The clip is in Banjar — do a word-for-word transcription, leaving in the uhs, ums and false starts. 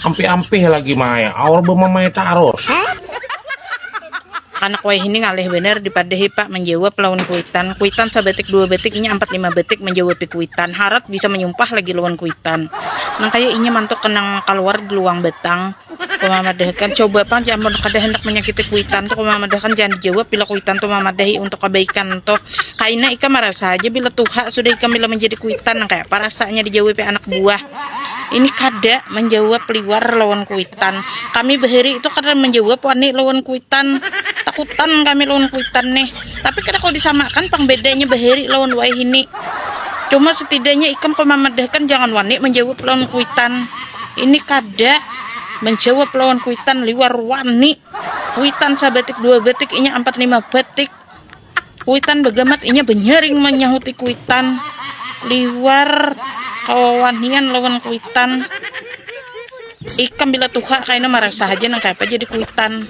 Ampih-ampih lagi maya, aur bemamai tarus. Anak wayah ini ngalih bener dipadahi pak menjawab lawan kuitan. Kuitan sabatik dua batik, inya ampat lima batik menjawabi kuitan. Harat bisa menyumpah lagi lawan kuitan. Nang kaya inya mantuk kenang keluar di luang batang. Kumamadahakan coba pang jamun kada hendak menyakiti kuitan tu, kumamadahakan jangan dijawab bila kuitan tu mamadahi untuk kebaikan tu. Kaina ikam marasa aja bila tuha sudah ikam bila menjadi kuitan, nang kaya apa rasanya dijawabi anak buah. Ini kada menjawab liwar lawan kuitan. Kami bahari itu kada menjawab wani lawan kuitan. Takutan kami lawan kuitan nih. Tapi kada kau disamakan pang bedanya bahari lawan wayah ini. Cuma setidaknya ikam kau mamadahkan jangan wani menjawab lawan kuitan. Ini kada menjawab lawan kuitan liwar wani. Kuitan sabatik dua batik inya ampat lima batik. Kuitan bagamat inya banyaring manyahuti kuitan. Liwar kawawanian lawan kuitan. Ikam bila tuha kaina marasa haja nang kayapa jadi kuitan.